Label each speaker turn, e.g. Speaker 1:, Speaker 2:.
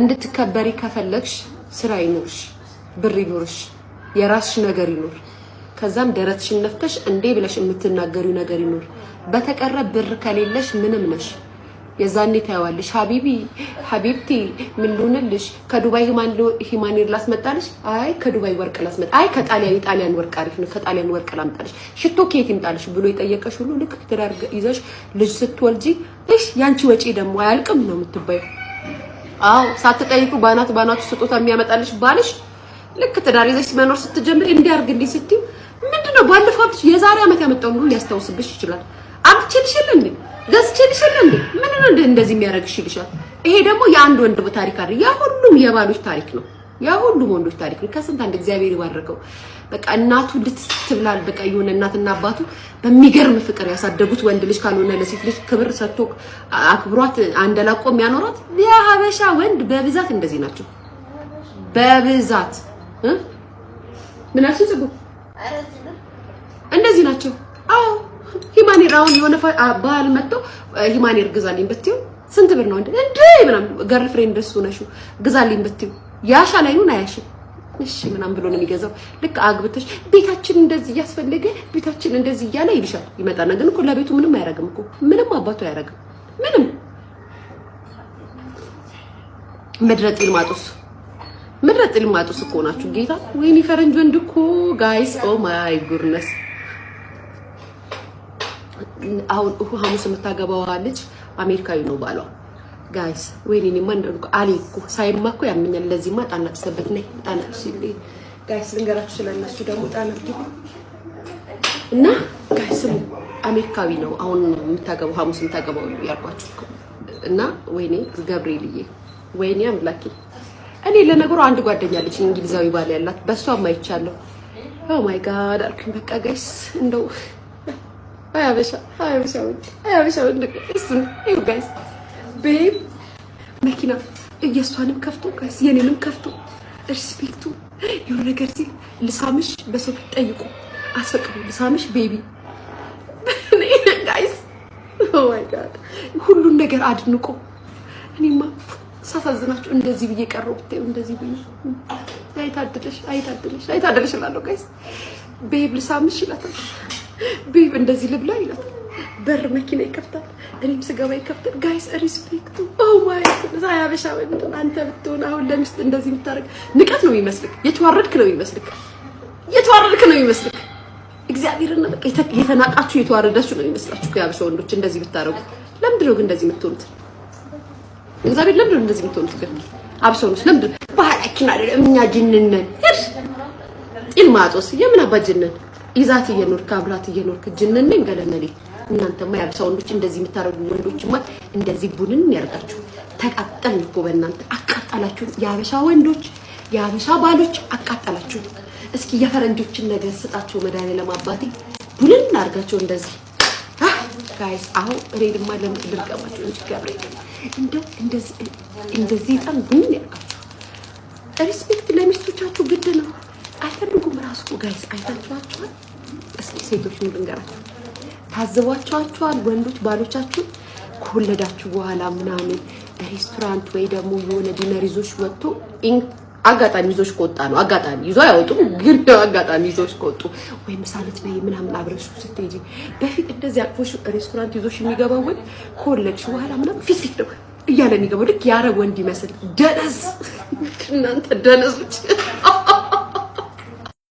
Speaker 1: እንድትከበሪ ከፈለግሽ ስራ ይኑርሽ፣ ብር ይኑርሽ፣ የራስሽ ነገር ይኑር። ከዛም ደረትሽን ነፍተሽ እንዴ ብለሽ የምትናገሪው ነገር ይኑር። በተቀረ ብር ከሌለሽ ምንም ነሽ። የዛኔ ታየዋለሽ። حبيبي حبيبتي ምን ልሁንልሽ? ከዱባይ human hair ላስመጣልሽ? አይ ከዱባይ ወርቅ ላስመጣ፣ አይ ከጣሊያን፣ የጣሊያን ወርቅ አሪፍ ነው፣ ከጣሊያን ወርቅ ላምጣልሽ፣ ሽቶ ከየት ይምጣልሽ ብሎ የጠየቀሽ ሁሉ ልክ ትዳር ይዘሽ ልጅ ስትወልጂ እሽ ያንቺ ወጪ ደግሞ አያልቅም ነው የምትባይው። አዎ፣ ሳትጠይቁ ባናት ባናቱ ስጦታ የሚያመጣልሽ ባልሽ ልክ ትዳር ይዘሽ መኖር ስትጀምሪ እንዲያርግ እንዲህ ስትይው ምንድነው ባለፈው አምጥቼ የዛሬ ዓመት ያመጣውን ሁሉ ሊያስታውስብሽ ይችላል። አምጥቼልሽ የለ እንዴ? ገዝቼልሽ የለ እንዴ? ምንድነው እንደዚህ የሚያደርግሽ ይልሻል። ይሄ ደግሞ የአንድ ወንድ ታሪክ አይደል፣ የሁሉም የባሎች ታሪክ ነው። የሁሉም ወንዶች ታሪክ ነው። ከስንት አንድ እግዚአብሔር ይባረከው። በቃ እናቱ ልትብላል። በቃ የሆነ እናትና አባቱ በሚገርም ፍቅር ያሳደጉት ወንድ ልጅ ካልሆነ ለሴት ልጅ ክብር ሰጥቶ አክብሯት አንደላቆ የሚያኖራት የሀበሻ ወንድ በብዛት እንደዚህ ናቸው። በብዛት ምን አልሽኝ ጽጉ? እንደዚህ ናቸው። አዎ፣ human hair አሁን የሆነ ባህል መጥቶ human hair ግዛልኝ ብትይው ስንት ብር ነው እንዴ እንዴ ምናምን፣ girlfriend እሱ ነሹ ግዛልኝ ብትይው ያሻል፣ አይኑን አያሽም። እሺ ምናምን ብሎ ነው የሚገዛው። ልክ አግብተሽ ቤታችን እንደዚህ እያስፈለገ ቤታችን እንደዚህ እያለ ይልሻል። ይመጣና ግን እኮ ለቤቱ ምንም አያደርግም እኮ፣ ምንም አባቱ አያደርግም። ምንም ምድረ ጢልማጡስ፣ ምድረ ጢልማጡስ እኮ ናችሁ። ጌታ ወይኔ ፈረንጅ ወንድ እኮ guys፣ oh my goodness። አሁን ሐሙስ የምታገባዋ ልጅ አሜሪካዊ ነው ባሏ። Guys፣ ወይኔ እኔማ እንደው አሊ እኮ ሳይማ እኮ ያመኛል። ለዚህማ ጣና ጭሰበት ነይ ጣና ጭስ። Guys፣ ልንገራችሁ ስለነሱ ደግሞ ጣና እና guys ስሙ፣ አሜሪካዊ ነው አሁን የምታገባው፣ ሐሙስ የምታገባው ያልኳችሁ። እና ወይኔ ገብርኤልዬ፣ ወይኔ አምላኬ። እኔ ለነገሩ አንድ ጓደኛ አለች እንግሊዛዊ ባል ያላት፣ በእሷም አይቻለሁ። Oh my God አልኩኝ። በቃ guys፣ እንደው አያበሻ አያበሻ ወንድ፣ አያበሻ ወንድ እሱን ይኸው guys፣ babe መኪና እየሷንም ከፍቶ guys የኔንም ከፍቶ respect ኡ የሆነ ነገር ሲል ልሳምሽ በሰው ፊት ጠይቆ አስፈቅዶ ልሳምሽ baby። Guys፣ oh my God፣ ሁሉን ነገር አድንቆ እኔማ ሳሳዝናችሁ እንደዚህ ብዬ ቀረው ብታዩ፣ እንደዚህ ብዬ አይታድለሽ አይታድለሽ አይታድለሽ እላለሁ። Guys፣ babe ልሳምሽ ይላታል። Babe እንደዚህ ልብላ ይላታል። በር መኪና ይከፍታል። እኔም ስገባ ይከፍታል። Guys፣ respect ኡ፣ oh my goodness። አያበሻ ወንድ አንተ ብትሆን አሁን ለሚስት እንደዚህ የምታደርግ ንቀት ነው የሚመስልክ። የተዋረድክ ነው የሚመስልክ። የተዋረድክ ነው የሚመስልክ። እግዚአብሔርን በቃ የተናቃችሁ የተዋረዳችሁ ነው የሚመስላችሁ የሀበሻ ወንዶች እንደዚህ ብታደርጉ። ለምንድን ነው ግን እንደዚህ የምትሆኑት? እግዚአብሔር ለምንድን ነው እንደዚህ የምትሆኑት ግን? አብሶ ወንዶች ለምንድን ነው? ባህላችን አይደለም፣ እኛ ጅንን ነን። ሂድ ጢልማጦስ፣ የምን አባ ጅንን? ይዛት እየኖርክ አብራት እየኖርክ ጅንን ነኝ ገለመሌ። እናንተማ የሀበሻ ወንዶች እንደዚህ የምታደርጉ ወንዶችማ እንደዚህ ቡንን ያርጋችሁ። ተቃጠልን እኮ በእናንተ፣ አቃጠላችሁ። የሀበሻ ወንዶች፣ የሀበሻ ባሎች አቃጠላችሁ። እስኪ የፈረንጆችን ነገር ስጣቸው መድኃኒዓለም አባቴ ቡንን አድርጋቸው እንደዚህ። Guys፣ አሁን እኔ ድማ ልርገማቸው እንጂ ገብርኤል እንደው እንደዚህ እንደዚህ በጣም ቡንን ያርጋችሁ። Respect ለሚስቶቻችሁ ግድ ነው። አይፈልጉም ራሱ guys፣ አይታችኋቸዋል። እስኪ ሴቶች ምን ልንገራችሁ፣ ታዝቧቸዋቸዋል። ወንዶች ባሎቻችሁ ከወለዳችሁ በኋላ ምናምን ሬስቶራንት ወይ ደግሞ የሆነ dinner ይዞሽ ወጥቶ፣ አጋጣሚ ይዞሽ ከወጣ ነው። አጋጣሚ ይዞ አያወጡም፣ ግን አጋጣሚ ይዞሽ ከወጡ ወይ ምሳ ልትበይ ምናምን አብረሽ ስትሄጂ በፊት እንደዚህ አቅፎሽ ሬስቶራንት ይዞሽ የሚገባው ወንድ ከወለድሽ በኋላ ምናምን ፊት ፊት ነው እያለ የሚገባው፣ ልክ የአረብ ወንድ ይመስል ደነዝ። እናንተ ደነዞች።